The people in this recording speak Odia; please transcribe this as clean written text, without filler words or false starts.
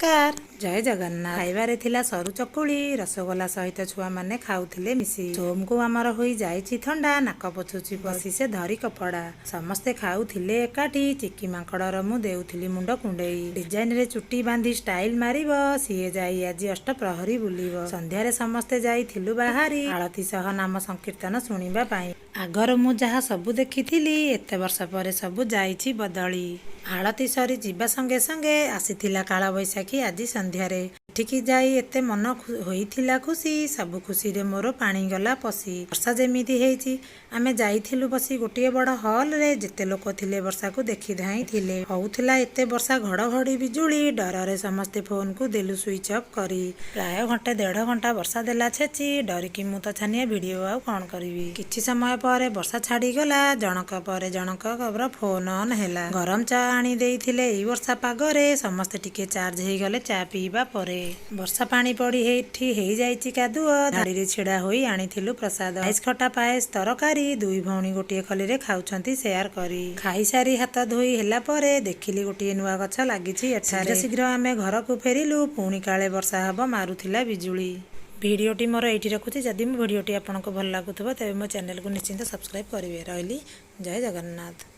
ନମସ୍କାର, ଜୟ ଜଗନ୍ନାଥ। ଖାଇବାରେ ଥିଲା ସରୁ ଚକୁଳି, ରସଗୋଲା ସହିତ ଛୁଆମାନେ ଖାଉଥିଲେ ମିଶି। ସୋମକୁ ଆମର ହୋଇ ଯାଇଛି ଥଣ୍ଡା, ନାକ ପୋଛୁଛି ବସି ସେ ଧରି କପଡ଼ା। ସମସ୍ତେ ଖାଉଥିଲେ ଏକାଠି, ଚିକି ମାଙ୍କଡ଼ର ମୁଁ ଦେଉଥିଲି ମୁଣ୍ଡ କୁଣ୍ଡେଇ। ଡିଜାଇନରେ ଚୁଟି ବାନ୍ଧି ଷ୍ଟାଇଲ ମାରିବ ସିଏ, ଯାଇ ଆଜି ଅଷ୍ଟପ୍ରହରୀ ବୁଲିବ। ସନ୍ଧ୍ୟାରେ ସମସ୍ତେ ଯାଇଥିଲୁ ବାହାରି ଆଳତି ସହ ନାମ ସଂକୀର୍ତ୍ତନ ଶୁଣିବା ପାଇଁ। ଆଗରୁ ମୁଁ ଯାହା ସବୁ ଦେଖିଥିଲି, ଏତେ ବର୍ଷ ପରେ ସବୁ ଯାଇଛି ବଦଳି। ଆଳତି ସରି ଯିବା ସଙ୍ଗେ ସଙ୍ଗେ ଆସିଥିଲା କାଳବୈଶାଖୀ ଆଜି ସନ୍ଧ୍ୟାରେ। ଏଠିକି ଯାଇ ଏତେ ମନ ହୋଇଥିଲା ଖୁସି, ସବୁ ଖୁସିରେ ମୋର ପାଣି ଗଲା ପଶି। ବର୍ଷା ଯେମିତି ହେଇଛି, ଆମେ ଯାଇଥିଲୁ ବସି ଗୋଟିଏ ବଡ଼ ହଲରେ। ଯେତେ ଲୋକ ଥିଲେ ବର୍ଷାକୁ ଦେଖି ଧାଇଁଥିଲେ। ହଉଥିଲା ଏତେ ବର୍ଷା, ଘଡ଼ଘଡ଼ି ବିଜୁଳି, ଡରରେ ସମସ୍ତେ ଫୋନକୁ ଦେଲୁ ସୁଇଚ୍ ଅଫ୍ କରି। ପ୍ରାୟ ଘଣ୍ଟେ ଦେଢ଼ ଘଣ୍ଟା ବର୍ଷା ଦେଲା ଛେଚି, ଡରିକି ମୁଁ ତ ଛାନିଆ, ଭିଡ଼ିଓ ଆଉ କ'ଣ କରିବି? କିଛି ସମୟ ପରେ ବର୍ଷା ଛାଡ଼ିଗଲା। ଜଣକ ପରେ ଜଣଙ୍କର ଫୋନ୍ ଅନ୍ ହେଲା। ଗରମ ଚା ଆଣି ଦେଇଥିଲେ ଏଇ ବର୍ଷା ପାଗରେ। ସମସ୍ତେ ଟିକେ ଚାର୍ଜ ହେଇଗଲେ ଚା ପିଇବା ପରେ। ବର୍ଷା ପାଣି ପଡ଼ି ଏଇଠି ହେଇଯାଇଛି କାଦୁଅ। ଧାଡ଼ିରେ ଛିଡ଼ା ହୋଇ ଆଣିଥିଲୁ ପ୍ରସାଦ, ପାଏସ, ଖଟା, ପାଏସ, ତରକାରୀ। ଦୁଇ ଭଉଣୀ ଗୋଟିଏ ଖଲିରେ ଖାଉଛନ୍ତି ସେୟାର କରି। ଖାଇସାରି ହାତ ଧୋଇ ହେଲା ପରେ ଦେଖିଲି ଗୋଟିଏ ନୂଆ ଗଛ ଲାଗିଛି ଏଠାରେ। ଶୀଘ୍ର ଆମେ ଘରକୁ ଫେରିଲୁ, ପୁଣି କାଳେ ବର୍ଷା ହବ, ମାରୁଥିଲା ବିଜୁଳି। ଭିଡ଼ିଓଟି ମୋର ଏଇଠି ରଖୁଛି। ଯଦି ମୋ ଭିଡ଼ିଓଟି ଆପଣଙ୍କୁ ଭଲ ଲାଗୁଥିବ, ତେବେ ମୋ ଚ୍ୟାନେଲକୁ ନିଶ୍ଚିନ୍ତ ସବସ୍କ୍ରାଇବ୍ କରିବେ। ରହିଲି, ଜୟ ଜଗନ୍ନାଥ।